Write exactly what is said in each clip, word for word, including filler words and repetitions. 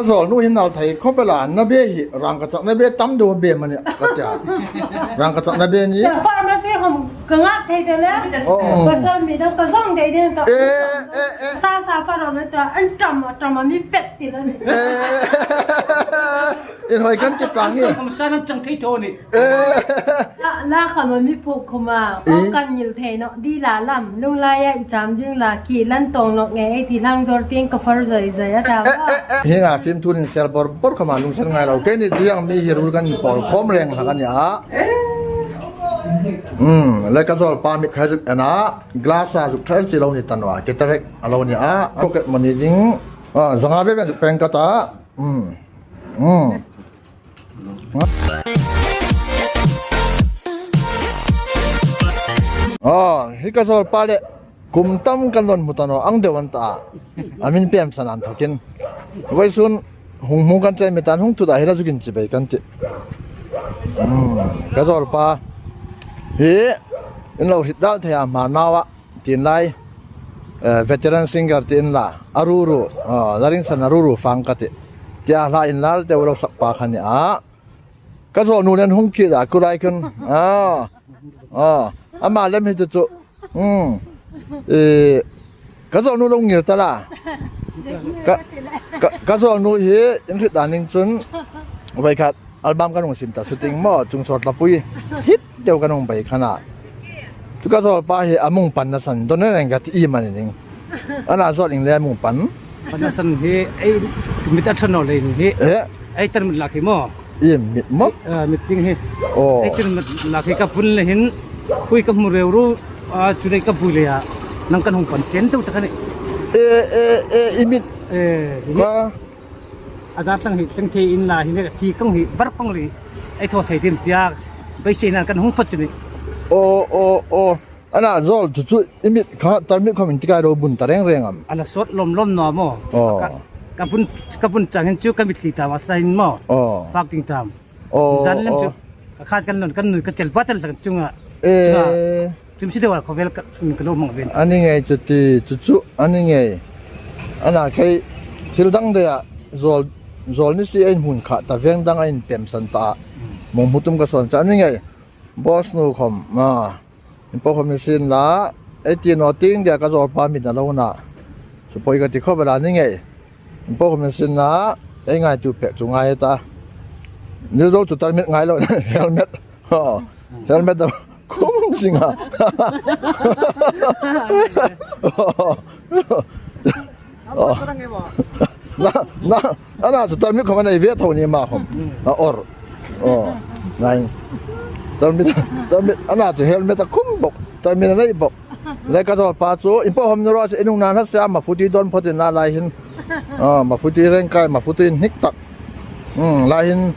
Zawlnu hin nal thei khawp el a, na be hi rangkachak na be tam deu be mani ka tia. Rangkachak na be ni. Pharmacy khom ka ngak thei de le. Oh. Pasal mi dang ka zong dei de ta. Eh, eh, eh. Sa sa pharmacy ta an tam tam mi pet ti le. Eh. Inhoi kan ti tang ni. Khom sa nan chang thei tho ni. Eh. La, la khom mi phok khom a. Eh. O kan ngil thei naw di la lam. Lung laia i cham jing la ki lan tong nawk ngei ei ti hlang dor tieng ka far zai zai a ta. Eh, eh, eh. Hi nga film turin sel bor bor khom a lungsen ngai lo. Keini tiang mi hi rul kan pawl khom reng hlak a nia. Hmm, le ka zawlpa mit khai zuk en a. Glass a zuk thar chi lo ni ta naw a. Cataract a lo ni a. Pocket money ding. Ah, zanga ve ve zuk peng ka ta. Hmm. Hmm. Oh, hi ka zawlpa le kum tam kan lo hmu ta naw ang deu an ta. A min pem san an thokin. Vawisun hung hmu kan che mi tan hung thu ta hi la zukin chibai kan ti. Hmm, ka zawlpa hi in lo hriet dal thei a hma nawa. Tin lai, eh, veteran singer tin la, a ru ru, ah, la ring san a ru ru fang ka ti. Tia hla inlar te u lo sak pa kha ni a. Ka zawlnu nen hung khi da, ku lai khun. Ah, ah, ama lem hi chu chu. Hmm. Eh, ka zawlnu lo ngir ta la. Ka, ka, ka zawlnu hi in hriet dan ning chun. Vai khat. Album kan hung sim ta, shooting maw, chung sawt la pui. Hit deu kan hung bai khan a. Chu ka zawlpa hi a mung panna san, don reng reng ka ti i mani ning. Ana zawt ing le a mung pan. Panna san hi, ei, mit a tha naw le ni hi. Eh? Ei tarmit lak hi maw. I mit maw? Eh, mit ding hi. Oh. Ei tarmit lak hi ka pun le hin. Pui ka hmu reu ru, a, chu nei ka pui le a. Nang kan hung pan chen deu ta ka ni. Eh, eh, eh, i mit. Eh, hi. Ka A dar tlang hi, tlang thei in la hi ne, fi kong hi, var kong li. Ei thaw thei dim tia, beisei nan kan hung phawt chu ni. Aw, aw, aw. Ana zawl chu chu, i mit kha, tarmit khawm in ti kai lo bun ta reng reng am. Ala sawt lawm lawm naw maw. Aw. Ka, ka bun, ka bun chang hin chu ka mitthli ta ma sa hin maw. Aw. Fak ding tam. Aw, zan lem chu. Aw. Ka khat kan nun, kan nun, ka chel batal tlang chunga. Eh. Chunga. Tum si dewa khawvel ka, ka lo hmang ven. A ni ngei chu ti, chu chu, a ni ngei. Ana khei, thil dang dea, zawl, zawl ni si ei hmun kha, ta veng dang ei pem san ta. Mm. Mong hmu tum ka sawn chu, a ni ngei. Boss nu khawm, ma. Inpo khawm ni sin la, ei ti naw ting dea ka zawlpa mit a lo na. Chu poi ka ti khawp a la ni ngei. Inpo khawm ni sin la, ei ngaituo pek chu ngai ta. Ni zo chu tarmit ngai lo, helmet. Oh, helmet a khum zing a. Oh. Oh. Na, na, ana chu tarmit khawm a nei ve tho ni ma khawm. A or. Oh, ngai. Tarmit, tarmit, ana chu helmet a khum bok. Tarmit a nei bok. Le ka zawlpa chu, inpo hom ni ro chu, inung nan ha sia, mafuti don photin la lai hin. Ah, mafuti rengkai, mafuti hnik tak. Hmm, lai hin,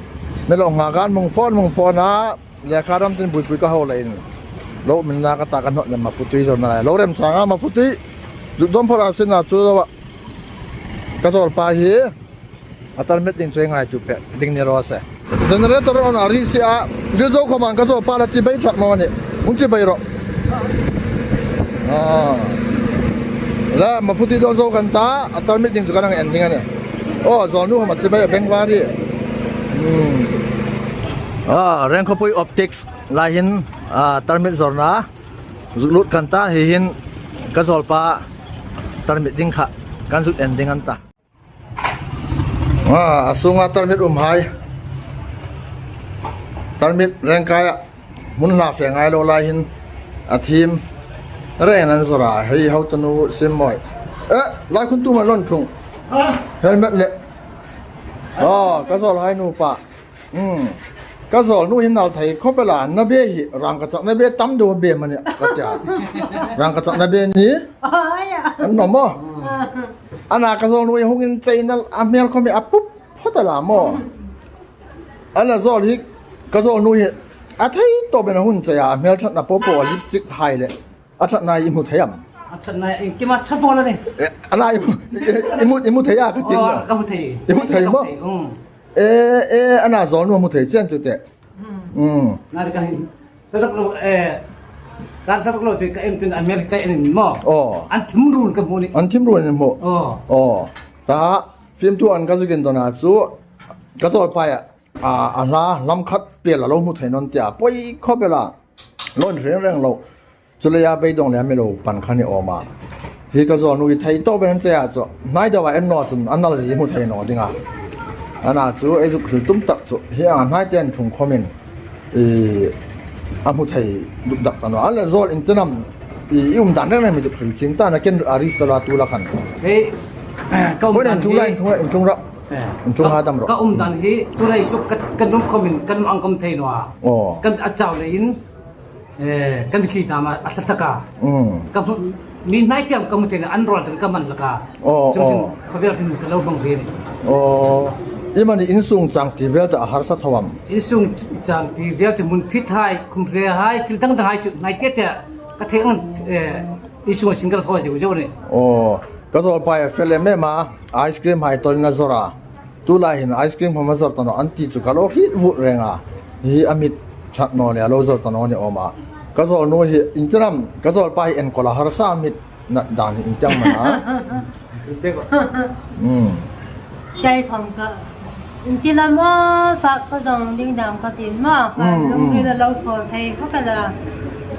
mi lo nga kan mung phone, mung phone a. Lekha ram tin buipui ka hau la in. Lo min na ka ta ka hnawt le mafuti zo na lai. Lo rem changa mafuti. Zuk dom phawt a sin a chu zo a. Ka zawlpa hi. A tarmit ding chu ei ngaituo pek ding ni raw se. Generator on a ri si a. Ri zo khawm ang ka zawlpa la chibai chak naw ni. Hun chibai ro. Ah. La mafuti don zo kan ta. A tarmit ding chu kan hang en ding a nih. Oh, zawlnu khawm a chibai a beng vari. Hmm. Ah, Rengkhawpui Optics lai hin, ah, tarmit zawrna zuk lut kan ta, hi hin ka zawlpa tarmit ding kha kan zuk en ding an ta. Ah, a sunga tarmit um hai. Tarmit rengkai a hmun hla fe ngai lo lai hin a thim reng an zawr a, hei ho tanu sim mawi. Eh, lai khun tu ma lon thung. Helmet le. Oh, ka zawl hai nu pa. Hmm. Ka zawlnu hin nal thei khawp el a, na be hi, rangkachak na be tam deu be mani ka tia. Rangkachak na be ni? Ai a. An naw maw? Ana ka zawlnu hi hung inchei nal a hmel khawm hi a pup phawt a la maw? Ana zawl hi, ka zawlnu hi a thei tawp in a hung inchei a, a hmel ṭhatna po po a lipstick hai le. A ṭhatna i hmu thei am? A ṭhatna i kim a ṭha pawl a ni. Eh, ana i hmu, i, i hmu, i hmu thei a ka ti. Oh, maw? Ka hmu thei. I hmu thei maw? Ka hmu thei, um. Eh, eh, ana zawlnu hmu thei chen chu te. Hmm. Hmm. Na ka hin. Sarak lo, eh, ka sarak lo che ka en tin a hmel ka en maw. Oh. An thim run ka hmu ni. An thim run hmu. Oh. Oh. Ta Fiemthu an ka zuk indona chu, ka zawlpa a, a, a hla lam khat pel a lo hmu thei naw tia, poi khawp el a, lo inhriet reng reng lo. Chuleiin beidawng le mi lo pan kha ni awm a. Hi ka zawlnu hi thei tawp an che a chu, hnai deuin en naw chun a nal zie hmu thei naw ding a. Ana chu ei zuk hril tum tak chu, hi a hnai te an ṭhung khawmin, i, a hmu thei duk dak ta naw. A le zawl in ṭan am, i, i um dan reng reng mi zuk hril ching ta na ken a ris ta la tu la khan. Hei, ka um dan hi, inṭhung ra, inṭhung ra. Eh, inṭhung ka, ha dam ro. Ka um dan hi, tu lai suk ka, ka nun khawmin, ka nun ang khawm thei naw a. Aw. Kan a chau leiin, eh, kan mi thli dam a, a hla hlak a. Mm. Ka hmu, mi hnai tiang ka hmu thei naw, an rawl dang ka man hlak a. Aw, chung chung aw. Khawvel hin ka lo hmang ve ni. Aw. I mani insung chang ti vel ta a harsa tho am? Insung chang ti vel chu hmun phit hai, khum hre hai, thil dang dang hai chu hnai te te ka thei ang, eh, insung a single thaw zeu zeu ni. Aw. Ka zawlpa a fel em em a, ice cream hai tawlin a zawr a. Tu lai hin ice cream khawm a zawr ta naw an ti chu ka lo hriet vut reng a. Hi a mit ṭhat naw le a lo zawr ta naw ni awm a. Ka zawlnu hi inṭan am, ka zawlpa hi enkawl a harsa a mit nat dan hi inṭan am a. Hmm. Kei khawm ka, inṭan am a, fa ka zawng ding dam ka ti maw, ka, hmm, lungril a lo sawl thei khawp el a.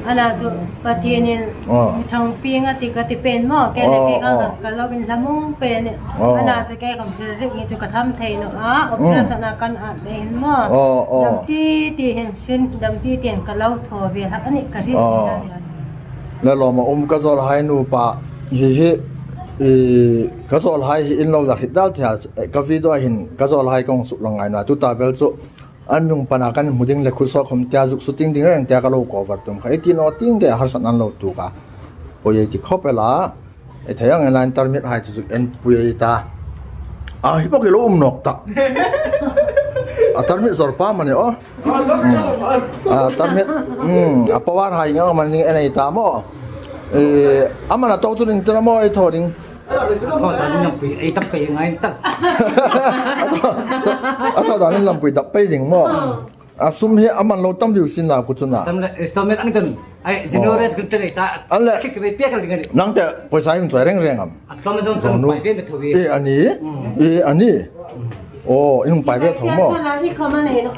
Ana chu Pathienin, aw, mi ṭhangpui a ti ka ti pen maw, kei le, aw, kei ka, aw, ka lo inhla mawng pen. Aw. Ana chu kei khawm thil rik hi chu ka tham thei naw a, mm, operation a kan at le hin maw. Aw, aw. Dam ti ti hin sin, dam ti ti hin ka lo thaw ve hlak a nih ka hriet, aw, ni a. Le lawm a um ka zawlhai nupa hi hi, i, ka zawlhai hi in lo la hriet dal thei a, ka video hin ka zawlhai kong suk lang ngai naw a, tuta vel chu an mi hung pan a kan hmu ding le khut sawk khawm tia zuk shooting ding reng tia ka lo cover tum kha. Ei ti naw ting te harsatna an lo tuok a. Poi ei ti khawp el a. Ei thei ang line tarmit hai chu zuk en pui ei ta. A hi bawk hi lo um nawk ta. A tarmit zawr pa mani aw. Hmm. A tarmit, hmm, a power hai ngang mani en ei ta maw. Eh, a man a to chu ding tina maw ei thaw ding. A thaw dan lampui, ei tam pei ngai ta. A thaw dan lampui dap pei ding maw? A sum hi a man lo tam viu sin la ku chun a. Tam le, installment ang tan. Ai, January, oh, kan tel ei ta. An le. Kik rei pek ding a nih. Nang te poisa hung chawi reng reng am? A tlawm zawng zawng nu. Pai ve me tho ve. E a ni? Mm. E a ni? Oh, i hung pai ve tho maw? Sala i khawm a nei lo.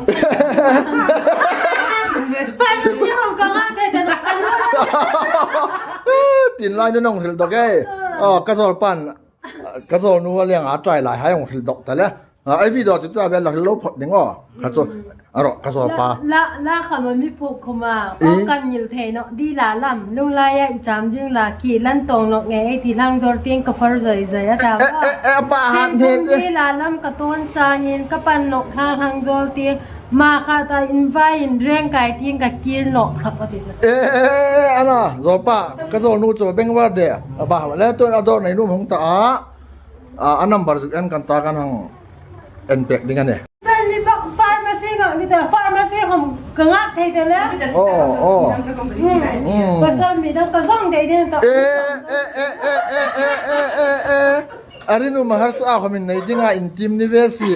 Pai ve hung ka nga te ta. Tin lai nu nong hril dawk e. Oh, ka zawlpan. Ka zawlnu a liang a trai lai hai hung hril dawk ta le. A, ei video chu ta vel la hril lo phot ding aw. Kha chu. Mm. A ro, ka zawlpa. La, la, la kha ma mi phuk khawm a. Eh? Aw kan ngil thei naw. Di la lam, lung laia i cham zing la ki lan tawng nawk ngei ei ti hlang zawr tieng ka far zai zai a ta. Eh, eh, eh, a pa han he. Di la lam ka tawn changin ka pan nawk hlang hlang zawr tieng. Ma kha ta invai in reng kai tieng ka kir nawk kha ka ti sa. Eh, eh, eh, eh, ana, zawlpa, ka zawlnu chu beng var de. A pa, le tuin a dawr nei nuom hung ta a. A, a number zuk en kan ta kan hang en pek ding a nih. San ni bak pharmacy ka ni ta, pharmacy khawm ka ngak thei ta le. Oh, oh. Hmm. Hmm. Pasal mi dang ka zawng thei ding ta. Eh, eh, eh. A rinum a harsa a khawmin nei dinga intiem ni ve si.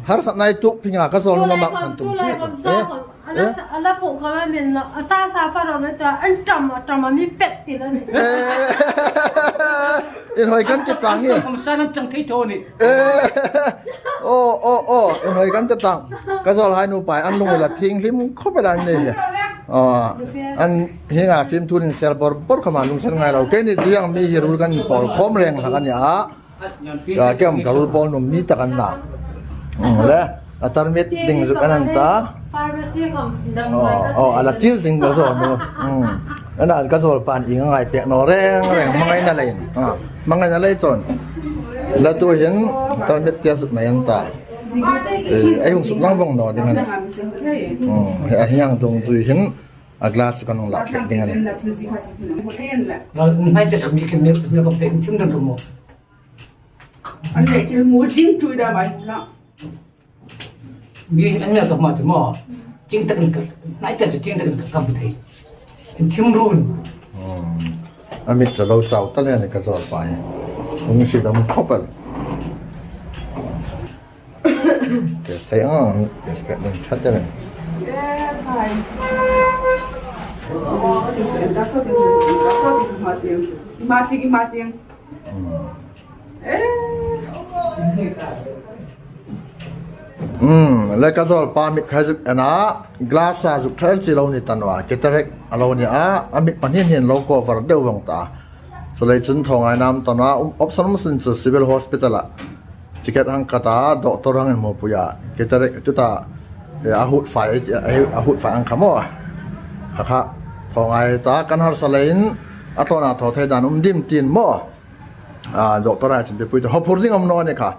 Harsatna ei tuok phinga ka zawlnu la mak san tum. Tu lai khawm, tu lai khawm sa khawm. Eh? Ala sa, ala pu khawm a min la, a sa sa fa ro me ta, an tam, a tam a mi pet ti la ni. Eh. Inhoi kan ti tang ni. Khawm sa nan tang thei tho ni. Eh. Oh, oh, oh, inhoi kan ti tang. Ka zawlhai nu pai, an lung la thienghlim khawp el a ni. Oh, an hienga film turin sel bor bor khawm a lungsen ngai lo. Keini tiang mi hi rul kan pawl khawm reng hlak a nih a. Ka kem ka rul pawl nuom ni tak an na. Mm, le, a tarmit ding zuk an an ta. Pharmacy khawm dang. Oh, oh, ala tir zing ka zawlnu. Mm. Ana ka zawlpan i ngai pek naw reng reng, hmangaina leiin. Ah, hmangaina lei chun. La tuhin tarmit tia zuk nei an ta. Eh, ei hung suk lang vong naw ding a nih. Mm, he a hieng dung zui hin a glass kan hung lak pek ding a nih. Hnai te mi, mi, mi, mi, mi, mi, mi, mi, mi, mi, An le kil mu ding tui da mai na. Mi an le ka ma tu mo. Ching tak ka, nai ta chu ching tak ka kam thei. In thim run. Hmm. A mit chu lo chau ta le ni ka zawlpa hi. Hung si dam khawp el. Test thei ang, test pek ding chat te. Eh, fine. Oh, this one, that's what this one, that's what this one, Martin. Martin, Martin. Hmm. Eh. Hmm, le ka zawlpa mit kha zuk en a, glass a zuk thar chi lo ni ta naw a, cataract a lo ni a, a mit pahni hin lo cover deu vong ta. Chuleiin chun thaw ngaina um ta naw a, um, option um sun chu civil hospital a ticket hang kat a, doctor hang inhmupui a, cataract tuta, eh, a hut fai, a hut fai ang kha maw. Kha kha, thaw ngai ta, kan harsa leiin, a thlawna thaw thei dan um dim tiin maw. A, doctor hai chun pepui ta, haw phur ding um naw ni kha.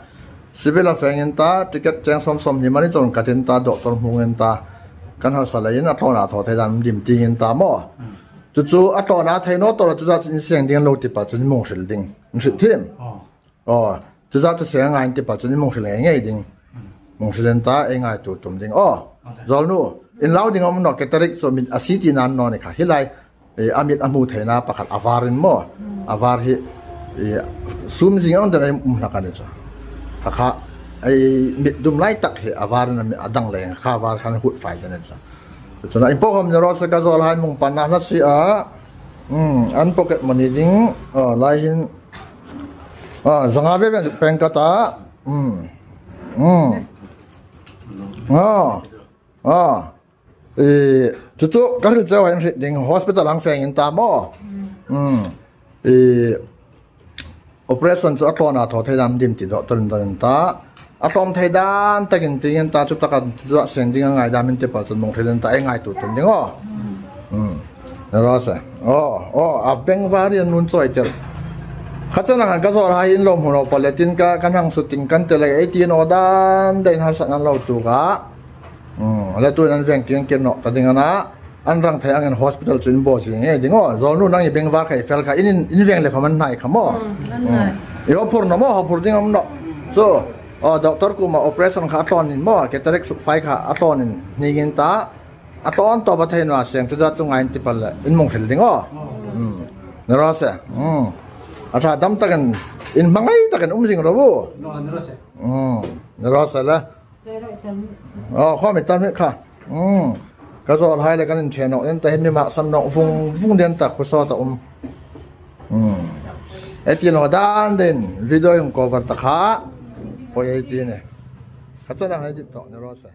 Civil a fengin ta, ticket cheng sawm sawmhni mani chun katin ta, doctor hmungin ta, kan harsa leiin a thlawna thaw thei dan um dim tiin ta maw. Chu chu a thlawna thei naw tawh chu chu in seng ding lo ti pei chun in hung hril ding. In hriet thiem. Aw. Aw, chu chu seng ngai ti pei chun in hung hril ngei ngei ding. Hung hrilin ta, ei ngaituo tum ding. Aw, zawlnu, in lau ding um naw, cataract chu mit a si ti nan naw ni kha. Hi lai, eh, a mit a hmu theina pakhat a varin maw. A var hi, eh, sum zing ang dena um hlak a ni chu. Kha kha, ei mit dum lai tak hi a varin a mi a dang leng kha var khan hut fai dena chu. Chu chu na in po khom ni raw se ka zawlhai hmung panna hla si a. Hmm, an pocket money ding. Aw, lai hin. Aw, zanga ve ve peng ka ta. Hmm. Hmm. Aw. Aw. Eh, chu chu ka hril cheu a, in hriet ding, hospital hang fengin ta maw. Hmm. Eh, operation chu a thlawna thaw thei dan um dim ti doctor in dawnin ta. A tlawm thei dan takin tiin ta, chu taka chu seng ding a ngai dan um ti pei chun hung hrilin ta, ei ngaituo tum ding aw. Hmm. Ni raw se. Aw, aw, a beng var in nun chawi tir. Kha chana khan ka zawlhai in lo hmu naw pei le tin ka, kan hang shooting kan ti le, ei ti naw dan dai in harsatna lo tuok a. Hmm, le tuin an veng tieng kir naw ta ding a na, an rang thei angin hospital chu in bo zing ngei ding aw. Zawlnu nang i beng var kha i fel kha, in, in, in veng le khom an hnai kha maw. Hmm, an hnai. Hmm. I haw phur naw maw, haw phur ding um naw. So, aw, doctor kuoma operation kha a thlawnin maw, cataract suk fai kha a thlawnin hningin ta, a thlawn tawp a thei naw a seng chu chu ngai in ti pei le, in hung hril ding aw. Aw. Hmm. Ni raw se. Hmm. A ṭha dam takin, in hmangai takin um zing ro u. Ni raw se. Hmm. Ni raw se le. Aw, khawm i tar mi kha. Hmm. Ka zawlhai le kan inṭhe nawk ding ta hi, mi mak sam nawk vung vung ding ta, khuo sawt a um. Hmm. Ei ti naw dan dai in video in cover ta kha. Poi ei ti ni. Kha chana hei dit tawk ni raw se.